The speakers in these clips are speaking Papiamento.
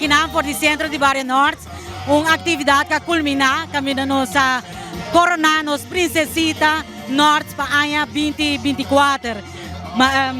Akinan for di Centro di Bario Noord, un actividad cu a culmina caminda nos a corona nos Princesita Noord pa aña 2024.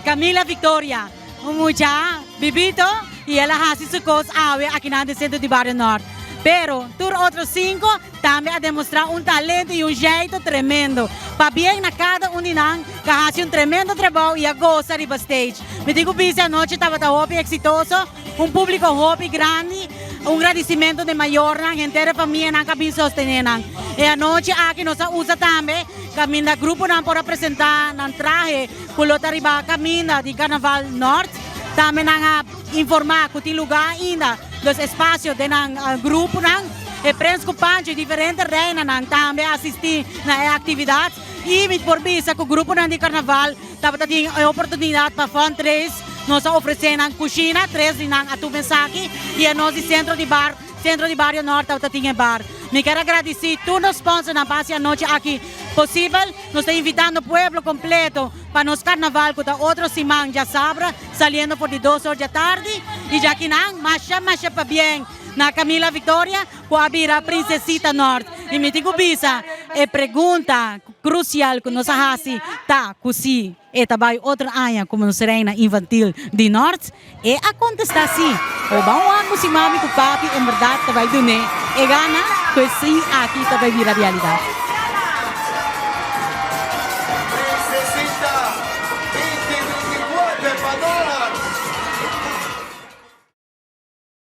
Camila Victoria, un mucha bibito y el a haci su cos awe akinan den Centro di Bario Noord. Pero tur otro cinco tambe a demostra un talento y un jeito tremendo. Pabien na cada un di nan cu a haci un tremendo trabou y a goza riba stage. Mi tin cu bisa anochi tabata hopi exitoso, un publico hopi grandi, un gradicimento di mayornan, henter e famianan cu a bin sostene nan. E anochi aki nos a usa tambe caminda gruponan por a presenta nan trahe cu lo ta riba caminda di Carnaval Noord. Tambe nan a informa cu tin lugar ainda, dus espacio den nan gruponan. E Prins cu Pancho y diferente reinanan tambe a asisti na e actividad. Y mi por bisa cu gruponan di Carnaval tabata tin e oportunidad pa fundraise. Nos a ofrece nan cushina, tres di nan a tuma esaki y anos di Centro di Bar, Centro di Bario Noord tabata tin e bar. Mi kier a gradici tur nos sponsornan pa haci anochi aki posibel. Nos ta invitando pueblo completo pa nos Carnaval cu ta otro siman djasabra saliendo for di dos or djatardi y djakinan masha masha pabien na Camila Victoria cu a bira Princesita Noord. Y mi tin cu bisa e pregunta crucial cu nos a haci ta cu si e ta bay otro aña como nos reina infantil di Noord. E a contesta si. O ban wak cu si mami cu papi en berdad ta bay dun'e e gana cu e si aki ta bay bira realidad.